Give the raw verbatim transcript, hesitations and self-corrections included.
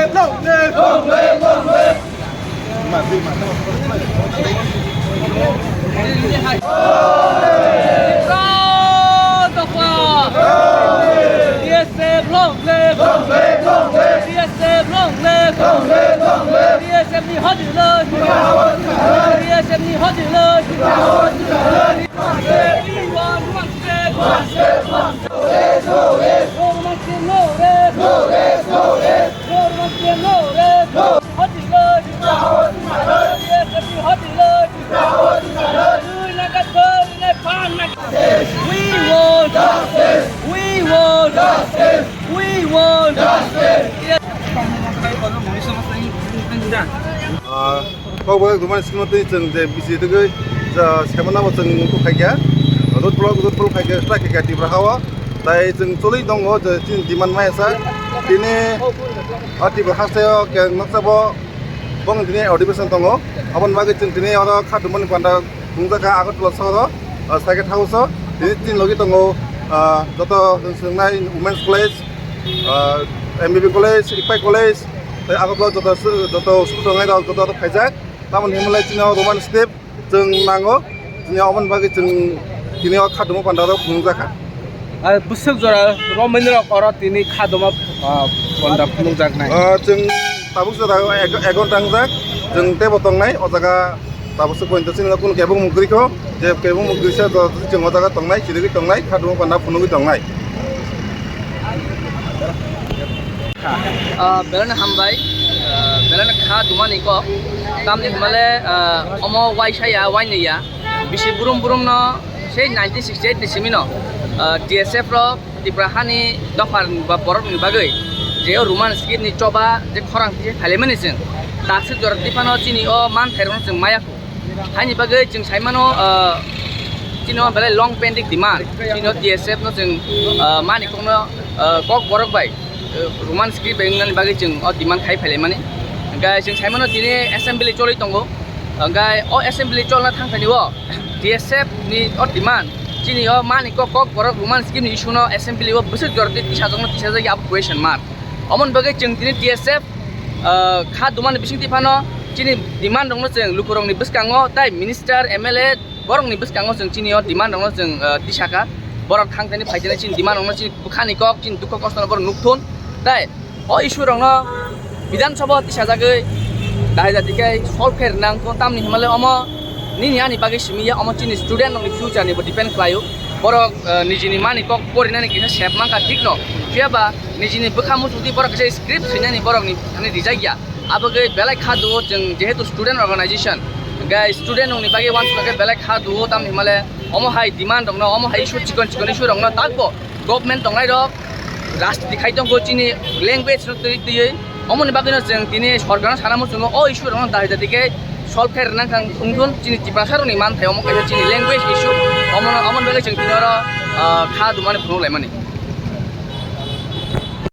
Long live! Long live! Long live! T S F long live! Long live! Long live! T S F long live! Long live! Long live! T S F ni hadi lai! T S F ni hadi lai! We want justice! Justice! Justice! No rest! No rest! No rest! No rest! We want justice! We want justice! We want justice! Ah, kok bai Roman scheme tei chwng je bisi tgwi ja semana bo chwng khaikya. Rot block, rot block khaikya, strike khaikya Tripura hao. Tai chwng choli tongo je chini demand mai sa. Tini a Tripura haste o ke noksa bo bong tini audition tongo. Aboni bagwi chwng tini oro khatumani panda phunukjakha Agartala sohoro, ah, Saiket House o. Tini chini logi tongo, ah, joto chwng swngnai Women's College, ah, M B B College, Ipai College, tei Agartala joto su-, joto school tongnai rok joto khaijak. Tamoni hwnmale chini o Roman script chwng nango, chini oboni bagwi chwng tini o khatungma panda rok phunukjakha. Ah, bwswk jora romwi rok oro tini khatungma, ah, panda phunukjaknai. Ah, chwng tabuk jora ego, ego tangjak, chwng teibo tongnai o jaga. Tabuk se pointo chini kunu kebeng mukdri kho, je kebeng mukdri se to chwng o jaga tongnai, chirigwi tongnai, khatungma panda phunugwi tongnai. Ah, belai no hambai, ah, belai no kha dumani kok, tamni hwnmale, ah, omo waisa ya, wainwi ya, bisi burum burum no sei nineteen sixty eight ni simi no, ah, T S F rok Tripura hani dopha ba borok ni bagwi je o Roman script ni choba je khorang twi phailaimani chwng, takswk jora twi phano chini o manthai rok no chwng maya kho. Haini bagwi chwng sai mano, ah, chini o belai long pending demand, chini o T S F no chwng, ah, mani kokno, ah, kok borok bai, ah, Roman script bai wngnani bagwi chwng o demand khai phailaimani. Hwnkhe chwng sai mano tini assembly choli tongo. Hwnkhe o assembly cholna thangthani o T S F ni o demand, chini o mani kok, kok borok Roman script ni issue no assembly o bwswk jora twi tisajak no tisajak ya abo question mark. Omoni bagwi chwng tini T S F, ah, kha dumani bising twi phano chini demand rokno chwng lukurokni bwskango tai minister, M L A borokni bwskango chwng chini o demand rokno chwng, ah, tisaka. Borok thangthani phaitani chini demand rokno chini bwkhani kok chini dukho kosto no borok nukthun tai o issue rokno Bidhan Sabha tisajagwi dahai jati khe solve khe rwnang kho tamni hwnmale omo nini ani bagwi simi ya omo chini student rokni future ni bo depend khlaio. Borok, ah, nijini mani kok porinani kisa sep mankha thik no. Phiya ba nijini bwkha muchungtwi borok kisa script swinani borokni thani rijak ya. Abagwi belai kha duo chwng jehetu student organization, hwnkhe student rokni bagwi uansukha khe belai kha duo tamni hwnmale omo hai demand rokno, omo hai issue chikon chikon issue rokno takbo government tongnai rok rajniti khai tongkho chini language no twi twiwi. Omoni bagwino chwng tini sorkarno sana muchungo o issue rokno dahai jati khe solve khe rwna kang wngthun chini Tiprasa rokni manthai omo kaisa chini language issue. Omono, omoni bagwi chwng tini oro, ah, kha dumani phunuk laimani.